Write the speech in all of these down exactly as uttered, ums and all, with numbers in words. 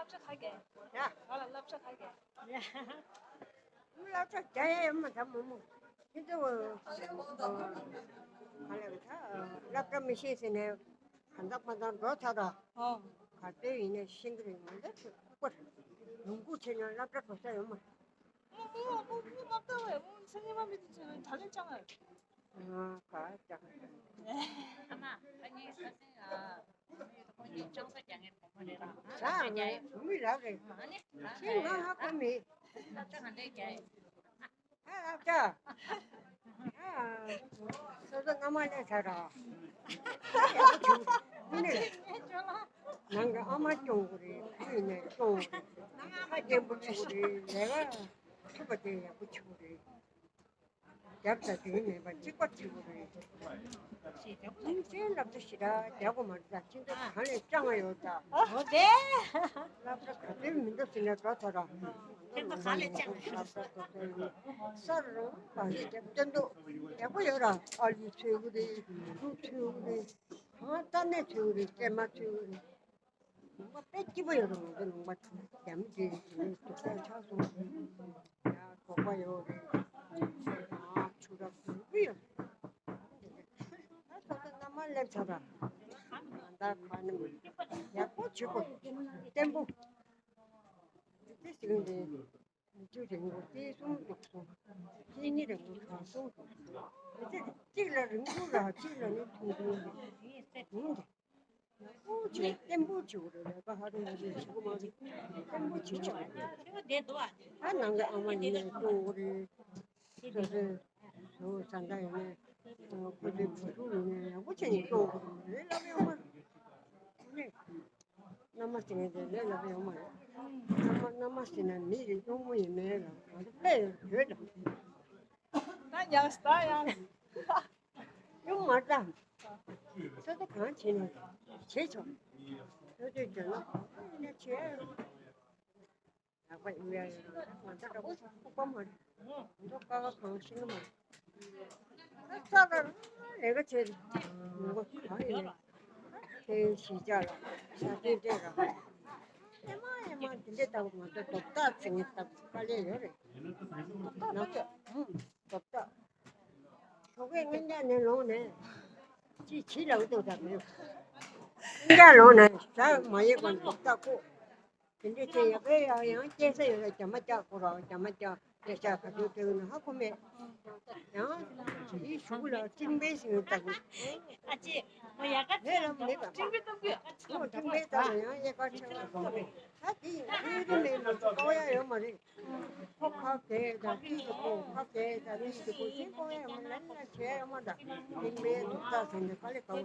སློབ་གྲྭ་ག་གི། ཡ། ང་ལ་སློབ་གྲྭ་ག་གི། ཡ། སློབ་གྲྭ་རྒྱག་ཡ་ཡོད་མ་ད་མོ་མོ། ཁྱེད་ཚོ་ག་ལ་གི་ད་སློབ་གྲྭ་མི་ཤེས་ཟེར་ནས་གང་ལྟར་མ་ལྟར་འགྲོ་ཚར་ར། ཨོ། ག་ཚོད་ཡིན་ནས་ཤེས་ཀྱི་རེད། ང་ཚོ་ཁུག་པར་ལུང་ཁུག་བྱས་ནས་སློབ་གྲྭ་འགྲོ་ས་ཡོད་མ། མོ་མོ་མོ་མོ་སློབ་གྲྭ་བས་མོ་སེམས་ཉེས་པ་མི་དེ་ཚོ་ད་ལན་ཅང་ཨ། ཨ་མ་ཨ་ནི་ཁ་སེང་ཨ། ཁོང་གིས་ཅང་ས་རྒྱག་མཁན་བུ་མོ་རེད་ར། ཨ་ས་རྒྱག་ཡས་བུ་མོ་རབ་རེད། ཨ་ནི་ཨ་ཤེས་ང་ཧ་གོ་མེད། ཨ་ས་ག་འདྲས་རྒྱག་ཡས། ཨ་རབ་ཅག་ཨ་སོ་སོ་སྔ་མ་ལས་ཚར་ར། ཨ་ཡག་པོ་བྱུང་། ཨ་ནི་ནང་གི་ཨ་མ་སྐྱོང་དགོས་རེད། ཁུལ་ནས་སྐྱོང་དགོས་རེད། ཨ་རྒན་པོ་བྱུང་རེད། ལས་ཀ་ཐུབ་པ་དེ་ཡག་པོ་བྱུང་རེད། རྒྱབ་དང་དེའི་མེད་པ་གཅིག་པ་གཅིག་པུ་རེད། ཁྱིམ་མཚེས་སློབ་གྲྭ་ཞེ་དྲག་རྒྱག་དགོས་མ་རེད། ད་ཁྱིམ་ཚང་གང་ལས་སྐྱོང་བ་ཡོད་ད། འོ་དེ། སློབ་གྲྭ་ག་ཚོད་མི་འདུག་ཟེར་ནས་འགྲོ་ཐལ་ར། ཁྱིམ་ཚང་གང་ལས་སྐྱོང་བ་ཡོད། སློབ་གྲྭ་སོ་སོའི་སར་རོང་བ་ཞིག་རྒྱབ་སྟོན་འདུག་ཡག་པོ་ཡོད་ར། ཨ་ལུ་ཚུད་གི་རེད། ཕྲུ་གུ་ཚུད་གི་རེད། གང་ལྟར་ནས་ཚུད་གི་རེད། སྐྱེས་མ་ཚུད་གི་རེད། ལུང་པ་དཔེ་སྐྱིད་པོ་ཡོད་རེད། ང་ཚོ་ལུང་པ་རྒྱ་མི་དེ་དེ་ནས་སྡུག་ཅག་ཆགས་སོང་། ཡང་གྲོགས་པོ་ཡོད་རེད། ཡང་ཆུ་རགས་དགུན་འབུ་ཡོད་རེད། ད་ད་ལྟ་མནའ་མ་སླེབས་ཚར་ར། ད་ལྟ་ག་ནས་ཡག་པོ་བྱེད་དགོས། བརྟན་པོ། དེ་ཟེར་གི་འདུག་མི་ཚེ་རིང་པོ་སྐྱེལ་སོང་འདུག་སོང་། སྐྱེལ་ནི་རིང་པོ་གང་སོང་འདུག་མི་ཚེ་གཅིག་ལ་རིང་ཐུང་ར་གཅིག་ལ་ནི་ཐུང་ཐུང་རེད། ཡིན་ཏེ། ཡག་པོ་བྱས་བརྟན་པོ་བྱེད་དགོས་རེད། ལས་ཀ་ཧ་རུ་ཧ་རུ་བྱེད་དགོས་མ་རེད། བརྟན་པོ་བྱེད་ཆོག་རེད། ད་ནང་གི་ཨ་མ་ཡིན་ནའི་སྐྱོང་དགོས་རེད། སོ་སོའི་བཟོ་བཟའ་ཟླ་ཡིན་ནའི་ཁོ་ཚོའི་བུ་ཕྲུག་ཡིན་ནའི་ཡག་པོ་བྱས་ནས་སྐྱོང་དགོས་རེད། ལས་སླ་པོ་ཡོད་མ་རེད། མནའ་མ་ཟེར་མཁན་དེ་ལས་སླ་པོ་ཡོད་མ་རེད། མནའ་མ་མནའ་མ་ཟེར་ན་མི་རེ་གཡོག་མོ་ཡིན་མིན་ལ་ང་ཚོ་དཔེ་ཡོད་ད། ད་ཡག་ད་ཡག་གཡོག་མ་ད། ས་ད་གང་བྱེད་ན་བྱེད་ཆོག་ཆོས་ཆོས་བྱོས་ན་ཡིན་ན་བྱེད། ལག་པ་ཡོད་ཡ་ཡོད་ང་ཚོ་འདྲ་པོ་ལྐུགས་པ་མ་རེད། ང་ཚོ་ཀ་བ་གང་ཤེས་ཀྱི་མ་རེད། ས་ལ་ལས་ཀ་བྱེད་ཡོང་ག་གང་ཡིན་ནས་དེ་གཞིས་ཆགས་ལ་ས་སྟེང་སྟེང་ར་ཨེ་མ་ཨེ་མ་དེ་འདྲའི་ལྟ་བུ་ང་ཚོ་རྡོག་རྩ་ཟེར་མཁན་ལྟ་བུ་དཀའ་ལས་ཡོད་རེད། ང་ཚོ་ཨུམ་རྡོག་རྩ་ཞོགས་ཀས་སྔོན་ཆད་ནས་ལོང་ནས་ཅིག་བྱིས་ལ་འུ་ཐུག་ད་མི་འདུག་སྔོན་ཆད་ལོང་ནས་ཟ་མ་ཡས་པ་རྡོག་རྩ་བཀོག་དེ་འདྲའི་ཚེ་ཡག་པོ་ཡག་ཡང་སྐྱེ་ས་ཡོད་ལ་རྒྱ་མ་རྒྱག་དགོས་ར། རྒྱ་མ་རྒྱག་ལས་ཤག་ག་ཚོད་སྤྲད་ན་ཧ་གོ་མེད། ཡང་དེའི་གཞུག་ལ་ཁྲིམས་དཔེ་ཞིག་ཡོད་ད་གི་ཨ་ཅེ། མོ་ཡག་ག་ལས་ལ་མེད་པ། ཁྲིམས་དཔེ་གཏོང་གི་ཨ་ཅེ། ཁྲིམས་དཔེ་ལྟ་ལ་ཡང་དབྱེ་བ་ཕྱེ་བ་གཏོང་གི་ད་དེ་ཡིན་དེ་རིགས་མེད་ན་ཀོ་ཡ་ཡོད་མ་རེད། ཁོ་ཁ་གས་ད་ཏིས་ཏི་ཁོ་ཁ་གས་ད་ཏིས་ཏི་ཁོ་ཤིང་ཀོ་ཡ་མ་ལན་ལ་བྱས་ཡོད་མ་ད། ཁྲིམས་དཔེ་ཐུགས་ཐག་ཚང་ནས་དཀའ་ལས་ཁག་པོ་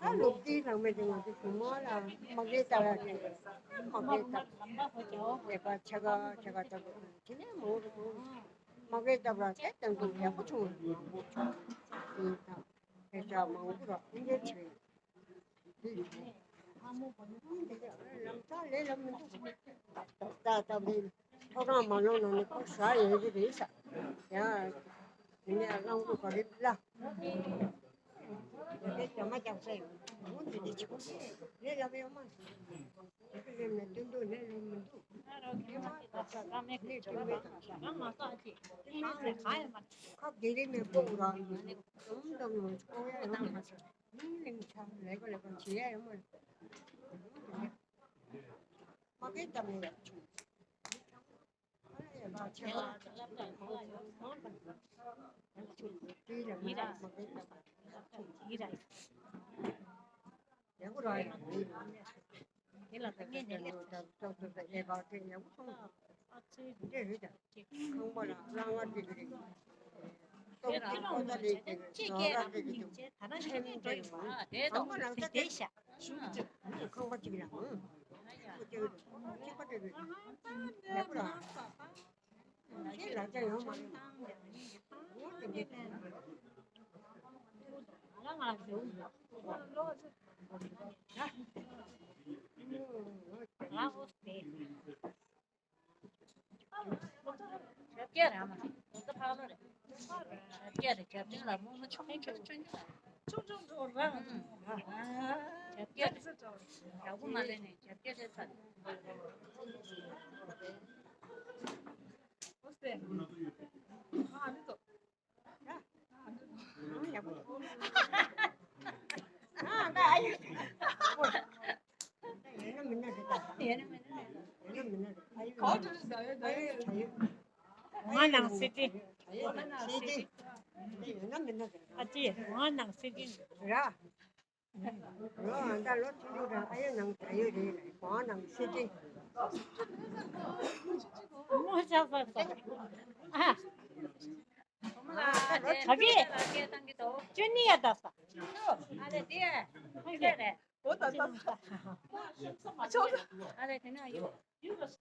ད་ལུག་རྫིའི་ནང་མི་དེ་ང་ཚོ་གཞུང་མང་ལ་མ་གས་ད་ལ་དེ་མ་གས་ད་ལ་དེ་ལས་ཀ་ཆ་ག་ཆ་ག་ད་དེ་ནས་མང་རུ་མང་མ་གས་ད་ལ་དེ་དང་དུ་ཡག་པོ་བྱུང་བ་ཡིན་ད། དེ་ཆ་མང་པོ་ར་ཕུང་གས་བྱས། ལམ་སང་ལས་ལམ་མི་འདུག་ད་ལྟ་བུའི་ཐོ་རངས་མ་ལོངས་ནང་ནས་ཁོ་ཟ་ཡོང་གི་རེད་ཤག་ཡ། དེ་ནས་གླང་པོ་ག་རེ་ལ། དེ་རྒྱ་མ་རྒྱག་ས་ཡོད། འོ་དེ་དེ་ཆེ་ཁོ་ལས་ལམ་ཡོང་མ་སོང་། དེ་ལས་ནས་སྟོན་དུ་ལས་ལམ་མི་འདུག་ཡོད་མ་རེད། ད་ས་ཀ་མེད་ཀྱི་ཇོ་བ་དང་ཞག་གང་མ་སོང་ཨ་ཅེ། ཁ་བདེ་རེ་མེད་པོ་རང་ཡིན། དམ་དམ་ལ་ཁོ་ཡ་ཡོང་མ་སོང་། ཡིན་ལིང་ཆ་ལས་ཀ་ལས་ཀ་བྱེད་ཡ་ཡོད་མ་རེད། མ་གི་ད་མེད་ཡ་ཆུ། ཨ་ལ་ཡ་མ་ཆེ་བ། ཡི་ར། ཡི་ར། ཡ་གུ་ར་ཡ་མེད། དེ་ལ་ད་ངས་ནས་སླེབས། ད་ད་ད་ད་ཨེ་བ་དེ་ཡག་པོ་སོང་། ཨ་ཙི། འདི་རེད་ད། ཁང་པ་ལ་རླངས་པ་འདི་གི་རེད། ཏོག་ཙམ་ཀོ་ད་ལེ་གི་རེད། ཟོག་ར་འདི་གི་འདུག་ཁང་པ་ལ་ད་དེ་ཁང་པ་གཅིག་ལ་ཨང་། ཁོ་ཅིག་རེད། ཁང་པ་འདི་རེད། ཡག་པོ་ར། ཁྱེད་ལ་ཅང་ཡོང་མ་རེད། ང་ལ་ང་ལ་ཞུ། ང་འོ་དེ། རབ་རྒྱས་རང་མ་རེད། ད་ཕག་ལོ་རེད། རབ་རྒྱས་རེད། རྒྱབ་ལྗོངས་ལ་རྨོ་མོ་ཆུང་ཆུང་ཆུང་ཆུང་ཆུང་ཆུང་ཆུང་རང་། རྒྱབ་སྐྱོར་ཡག་པོ་མ་ལེན་ནས་རྒྱབ་སྐྱོར་རེད་ཚར། ང་ནང་སྲིད་དེ། ཨ་ཅེ། ང་ནང་སྲིད་དེ། ར། ལོ་ཨ་ད་ལོ་ཆུང་ཆུང་རང་ཨ་ཡོད་ནང་ད་ཡོད་རེད། གོང་ནང་སྲིད་དེ། མོ་ཆགས་པ་སོ། ཨ། ད་གི་ཅུ་ནི་ཡ་ད་ས། ཨ་ལེ་དེ། ཨ་ལེ་དེ་ན་ཡོད།